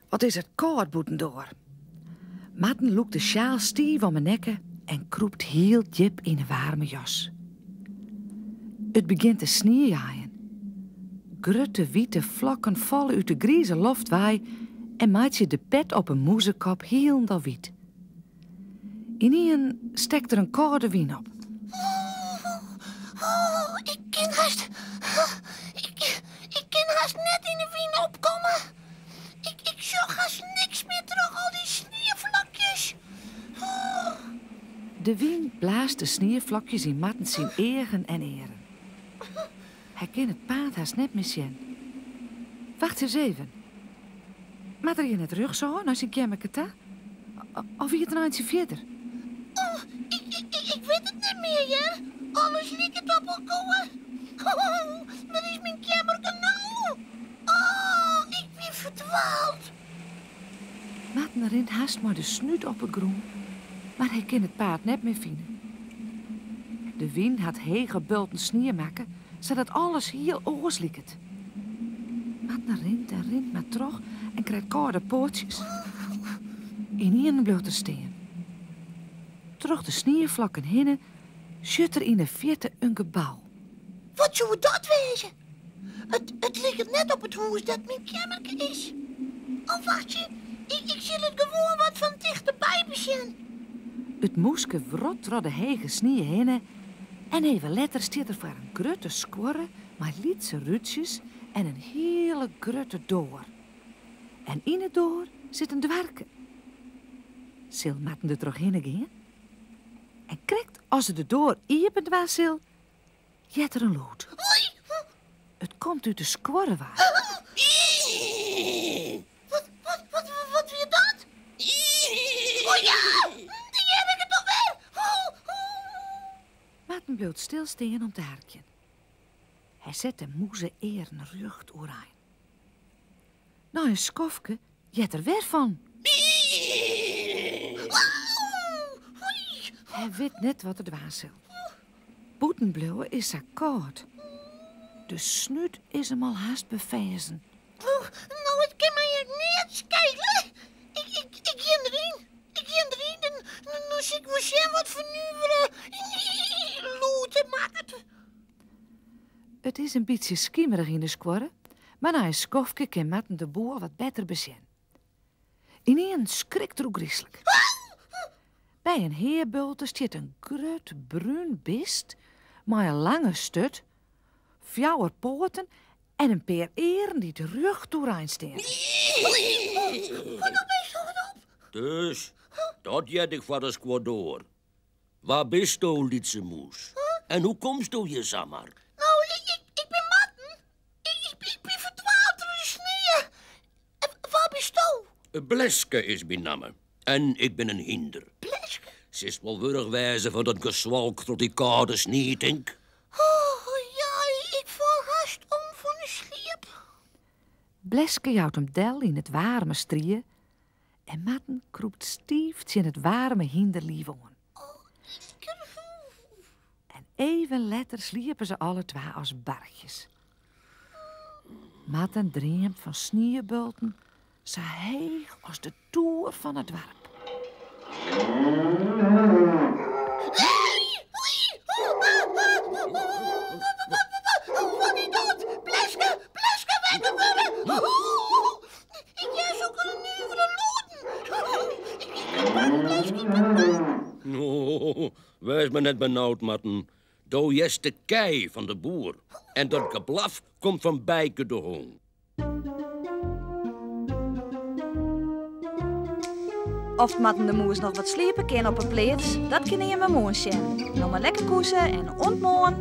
Wat is it kâld bûtendoar. Marten lûkt de sjaal stiif om 'e nekke en krûpt hiel djip yn 'e waarme jas. It begjint te sniejeien. Grutte wite flokken falle út de grize loft wei en meitsje de pet op 'e mûzekop hielendal wyt. Ynienen stekt der in kâlde wyn op. Oh, ik kin hast. Ik, ik kin hast net yn 'e wyn opkomme. Ik, ik sjoch hast niks mear troch al dy snieflokjes. Oh. De wyn blaast de snieflokjes yn Marten syn eagen en earen. Hy kin it paad hast net mear sjen. Wacht ris even. Moat er hjir net rjochtsôf nei syn keammerke ta? Of wie it in eintsje fierder? Oh, ik, ik, ik wit it net mear, hear. Alles liket op elkoar. Oh, wêr is myn keammerke no? Oh, ik bin ferdwaald. Marten rint hast mei de snút op 'e grûn, mar hy kin it paad net mear fine. De wyn hat hege bulten snie makke, sadat alles hiel oars liket. Marten rint en rint mar troch en krijt kâlde poatsjes. Ynienen bliuwt er stean. Troch de snieflokken hinne sjocht er yn 'e fierte in gebou. Wat soe dat wêze? It, it liket net op it hûs dêr't myn keammerke is. Oh, wachtsje, ik, ik sil it gewoan wat fan tichterby besjen. It mûske wrot troch de hege snie hinne en even letter stiet er foar in grutte skuorre mei lytse rútsjes en in hiele grutte doar. En yn 'e doar sit in doarke. Sil Marten der trochhinne gean? En krekt as er de doar iepen dwaan sil, heart er in lûd. It komt út de skuorre wei. Wat, wat, wat, wat wie dat? Oh ja, dêr hear ik it alwer. Marten bliuwt stilstean om te harkjen. Hy set de mûze-earen rjocht oerein. Nei in skoftke heart er wer fan. Hy wit net wat er dwaan sil. Bûten bliuwe is sa kâld. De snút is him al hast beferzen. No, it kin my ek neat skele. Ik, ik, ik gean deryn. Ik gean deryn en dan sil ik wol sjen wat foar nuvere lûd it makket. It is in bytsje skimerich yn de skuorre, mar nei in skoftke kin Marten de boel wat better besjen. Ynienen skrikt er ôfgryslik. By in heabulte stiet in grut brún bist mei in lange sturt, fjouwer poaten en in pear earen dy't rjocht oerein steane. Dus, dat heard ik foar de skuordoar. Wa bisto, lytse mûs? En hoe komsto hjir samar? No, ik, ik bin Marten. Ik, ik bin ferdwaald troch de snie. Wa bisto? Bleske is myn namme en ik bin in hynder. Bleske? Silst wol wurch wêze fan dat geswalk troch dy kâlde snie, tink? Oh, ja, ik fal hast om fan de sliep. Bleske jout him del yn it waarme strie en Marten krûpt stiif tsjin it waarme hynderliif oan. En even letter sliepe se alle twa as barchjes. Marten dreamt fan sniebulten sa heech as de toer fan it doarp. Wat is dat? Bleske, Bleske, wekker wurde! Ik hear sokke nuvere lûden. Ik bin bang, Bleske, ik bin bang. Oh, wês mar net benaud, Marten. Do hearst de kij fan de boer. En dat geblaf komt fan Bijke de hûn. Oft Marten de Mûs noch wat sliepe kin op 'e pleats, dat kinne jimme moarn sjen. No mar lekker koese en oant moarn!